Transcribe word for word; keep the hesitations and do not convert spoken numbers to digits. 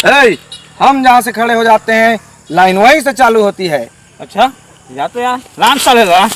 ए, हम जहाँ से खड़े हो जाते हैं, लाइन वहीं से चालू होती है। अच्छा, जा तो यार, लान साले ला।